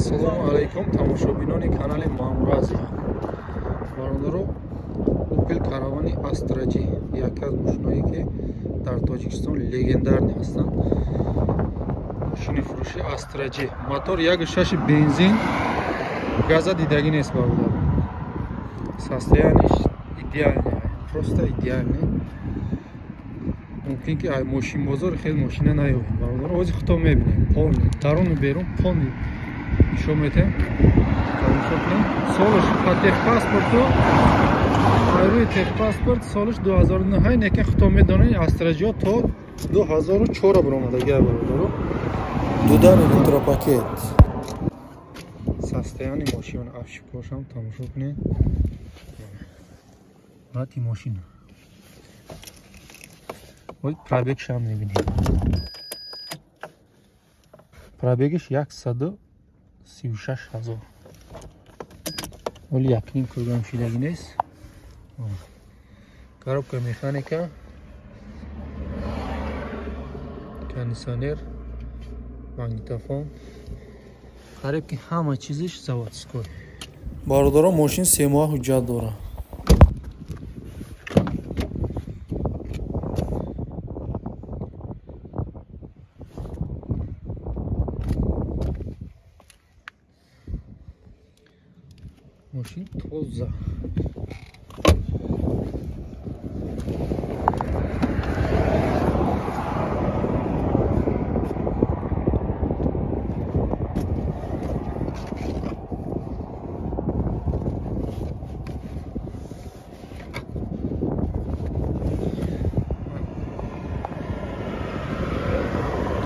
Ассалому алайкум тамошобинони канали Маъмур Азия. Бародаро, Opel Caravani Astra G яке аз мошиное ки дар Тоҷикистон легендарный ҳастанд. Мошини фурӯши Astra G. Мотор 1.6 бензин, газа дидагӣ нест бародаро. Состояниш идеальный, просто идеальный. Мумкин ки мошинбозор хеле мошина наёбем бародаро. Ҳозир худтон мебинем. Полный, даруну берун полный нишон медиҳем. Тамошо кунем. Солаш по техпаспорту, рӯи техпаспорт солаш 2009, лекин худтон медонед Astra G то 2004 баромадагия бародаро. Дудан электропакет. Состояние мошин афшикошам тамошо кунед. Рати мошина. Вот пробег шам мебинем. Пробегиш 136 ҳазор. Оли якним килограмм шидагӣ нест. Коробка механика, кондиционер, магнитофон, қариб ки ҳама чизиш заводской. Бародаро, мошин 3 моҳ ҳуҷҷат дорад. Мошин тоза.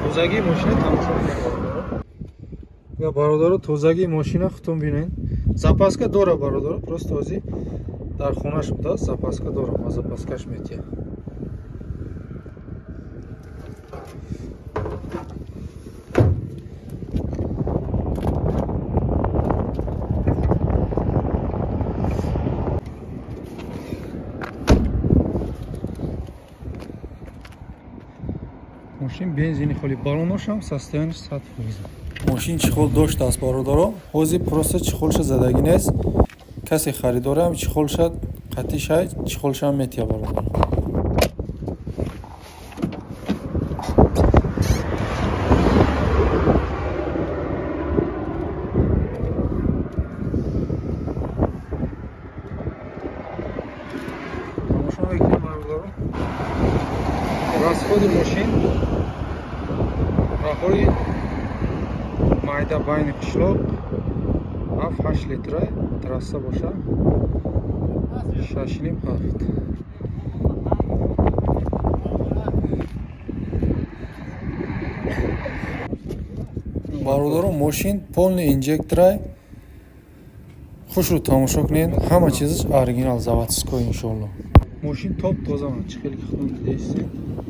Тозагии мошина тамошо кунед. Я бародаро, тозагии мошина худтон бинед. Запаска дора бародаро, просто ҳозир дар хонаш будааст, запаска дора, ма запаскаш метиҳам. Мошин бензини холи, баллоношам состояниш 100%. Мошин чехол доштааст бародаро, ҳозир просто чехолша задагӣ нест. Касе харидорам чехолша қатишай, чехолшам метия бародаро. Тамошо мекунем бародаро. Расходи мошин роҳҳои майда байни қишлоқ 7-8 литра, трасса боша 6,5-7. Бародаро, мошин полный инжекторай. Хушрӯ тамошо кунед, ҳама чизаш оригинал заводской иншоалло. Мошин топ тоза, чӣ хеле ки худтон дидед.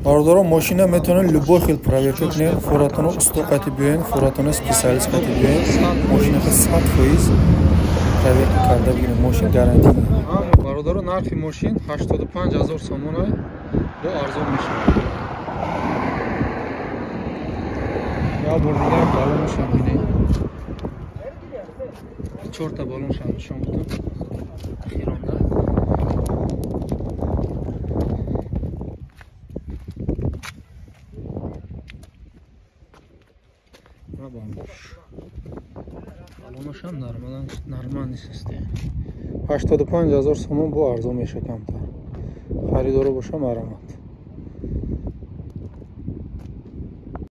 Бародаро, мошина метавонед любой хел проверка кунед, фуратона усто қати биёед, фуратона специалист қати биёед, мошина 100% проверка карда бигиред, мошин гарантия. Бародаро, нархи мошин 85 ҳазор сомона, бо арзон мешавад. Я бор дигар баллонашам бинед. 4 та баллонашам нишон будам. Хиронда. Баллонашам нормальный состояние. 85 ҳазор сомон бо арзон мешавад камтар. Харидоро боша марамат.